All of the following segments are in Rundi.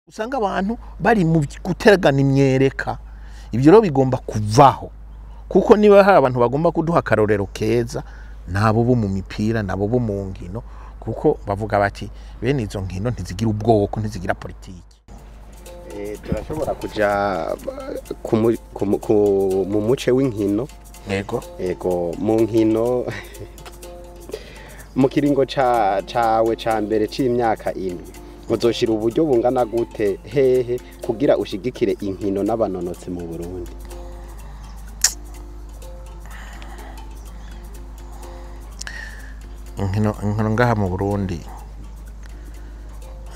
Usanga abantu bari mu guteragana imyereka. Ibyo rero bigomba kuvaho, kuko niba hari abantu bagomba kuduha akarorero keza, nabo bo mu mipira, nabo bo mu nkino, kuko bavuga bati bene izo nkino ntizigira ubwoko, ntizigira politiki. Turashobora kuja mu muce w'inkino. Yego. Yego, mu nkino mu kiringo cawe ca mbere c'imyaka 7 muzoshira uburyo bungana gute hehe kugira ushigikire inkino n'abanonotsi mu Burundi? Inkino ngaha mu Burundi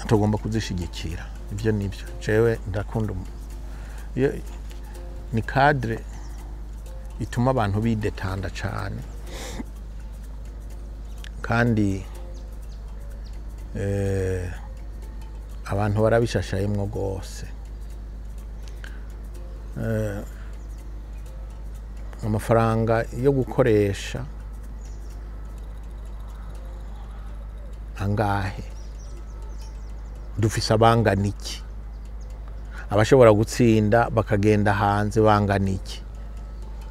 tugomba kuzishigikira. Ivyo nivyo jewe ndakunda, ni cadre ituma abantu bidetanda cane, kandi abantu barabishashayemwo gose. Amafaranga yo gukoresha angahe, dufise abangana iki, abashobora gutsinda bakagenda hanze bangana iki.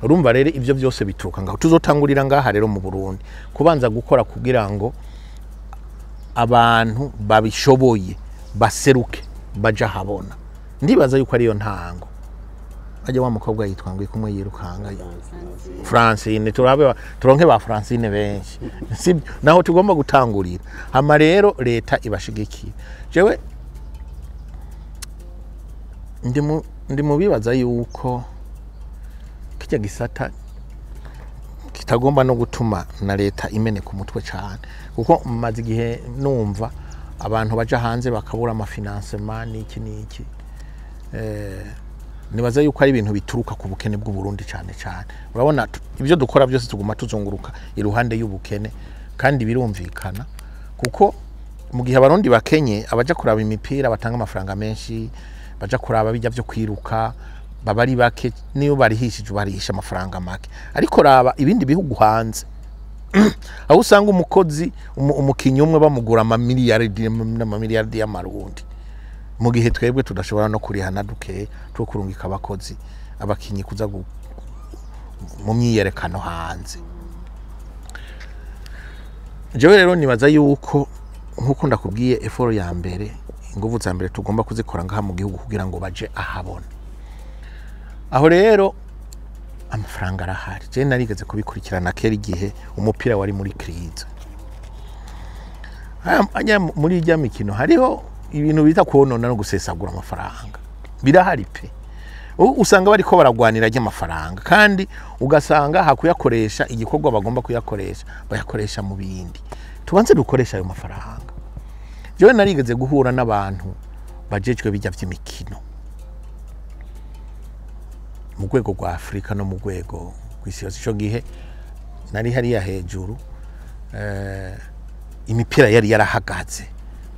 Urumva rero ivyo byose bituruka ngaho. Tuzotangurira ngaha rero mu Burundi kubanza gukora kugira ngo abantu babishoboye baseruke baja habona. Ndibaza yuko ariyo ntango. Ajya wa mukobwa yitwa ngo ikumwe yirukanga Francine, turabe turonke ba Francine benshi, sibyo? Naho tugomba gutangurira. Hama rero leta ibashigikiye. Jewe ndi mu bibaza yuko kijya gisata kitagomba no gutuma na leta imeneka umutwe cyane, kuko maze igihe numva abantu baja hanze bakabura amafinancement n'iki n'iki. Nibaza yuko ari ibintu bituruka ku bukene bw'u Burundi cyane cyane. Urabona ibyo dukora byose tuguma tuzunguruka iruhande y'ubukene, kandi birumvikana kuko mu gihe abarundi bakenye, abaja kuraba imipira batanga amafaranga menshi, baja kuraba bijya byo kwiruka baba ari bake, niyo barihishije barihisha amafaranga make. Ariko raba ibindi bihugu hanze aho usanga umukozi umukinyi umwe bamugura amamiliyaridi n'amamiliyaridi y'amarundi, mu gihe twebwe tudashobora no kurihana duke two kurungika abakozi abakinyi kuza mu myiyerekano hanze. Jewe rero nibaza yuko nkuko ndakubwiye effort ya mbere, inguvu za mbere tugomba kuzikora ngaha mu gihugu kugira ngo baje ahabona. Aho rero amafaranga arahari. Je narigeze kubikurikirana kera igihe umupira wari muri crise. Aya muri ijya mikino hariho ibintu bita konona no gusesagura amafaranga. Birahari pe. Usanga bariko baragwanira ry'amafaranga, kandi ugasanga hakuyakoresha igikorwa bagomba kuyakoresha bayakoresha mu bindi. Tubanze dukoresha ayo mafaranga. Jewe narigeze guhura n'abantu bajejwe bijya vy'imikino mu rwego rwa Afrika no mu rwego rw'isi yose. Ico gihe nari hariya hejuru, imipira yari yarahagaze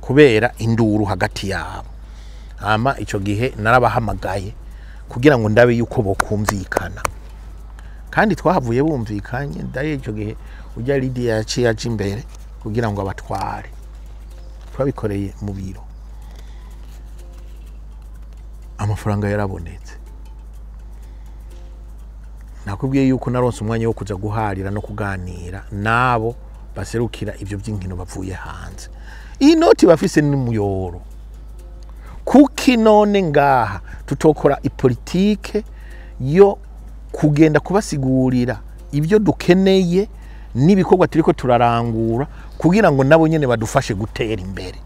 kubera induru hagati yabo. Hama ico gihe narabahamagaye kugira ngo ndabe yuko bokumvikana, kandi twahavuye bumvikanye. Ndaye ico gihe ujya Lydia yaciye aje imbere kugira ngo abatware. Twabikoreye mu biro, amafaranga yarabonetse. Nakubwiye yuko naronse umwanya wo kuja guharira no kuganira nabo baserukira ivyo by'inkino bavuye hanze. Iyi noti bafise n'umuyoro. Kuki none ngaha tutokora ipolitike yo kugenda kubasigurira ibyo dukeneye n'ibikorwa turiko turarangura kugira ngo nabo nyene badufashe gutera imbere.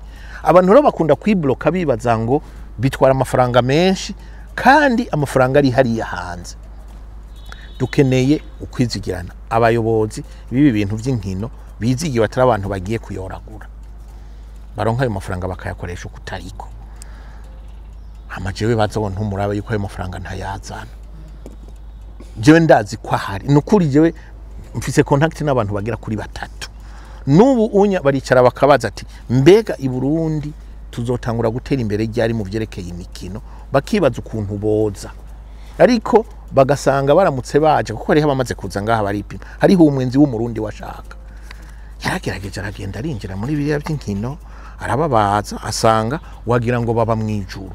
Abantu rero bakunda kwibloka bibaza ngo bitwara amafaranga menshi, kandi amafaranga ari hariya hanze. Dukeneye ukwizigirana. Abayobozi bibi bintu by'inkino bizigiye batari abantu bagiye kuyoragura, baronka ayo mafaranga bakayakoresha ukutariko. Amajewe bazabona ntumuraba yuko ayo mafaranga ntayazana. Jewe ndazi ko ahari. Nukuri jewe mfise contact n'abantu bagera kuri 3. Nubu unya baricara bakabaza ati mbega i Burundi tuzotangura gutera imbere ryari mu vyerekeye imikino, bakibaza ukuntu boza. Ariko bagasanga baramutse baje, kuko hariho abamaze kuza ngaha baripima. Hariho umwenzi w'umurundi washaka, yaragerageje aragenda arinjira muri biriya by'inkino, Arababaza, asanga wagira ngo baba mu ijuru,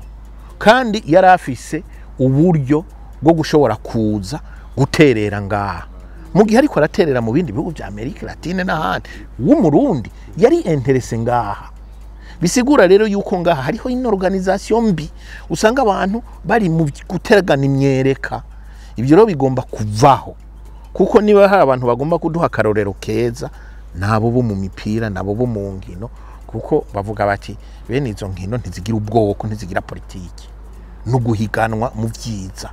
kandi yari afise uburyo bwo gushobora kuza guterera ngaha mu gihe ariko araterera mu bindi bihugu bya Amerika Latine n'ahandi. W'Umurundi yari intéressé ngaha. Bisigura rero yuko ngaha hariho ino organisation mbi, usanga abantu bari mu guteragana imyereka. Ibyo rero bigomba kuvaho, kuko niba hari abantu bagomba kuduha akarorero keza, nabo bo mu mipira, nabo bo mu nkino, kuko bavuga bati bene izo nkino ntizigira ubwoko, ntizigira politiki, no guhiganwa mu vyiza,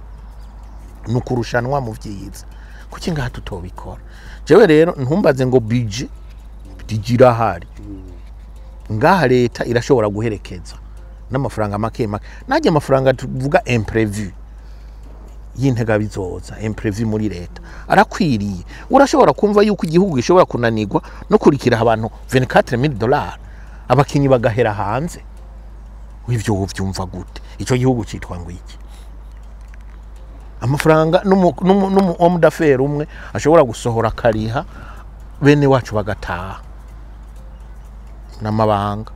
no kurushanwa mu vyiza. Kuki ngaha tutobikora? Jewe rero ntumbaze ngo budget irahari ngaha, leta irashobora guherekeza n'amafaranga make make. Najya amafaranga tuvuga imprévu y'intega bizoza, imprévu muri leta arakwiriye. Urashobora kumva yuko igihugu gishobora kunanirwa no kurikira abantu 24000 dollars, abakinyi bagahera hanze? Ivyo wovyumva gute? Ico gihugu citwa ngo iki? Amafaranga n'umu homme d'affaires umwe ashobora gusohora akariha bene wacu bagataha n'amabanga.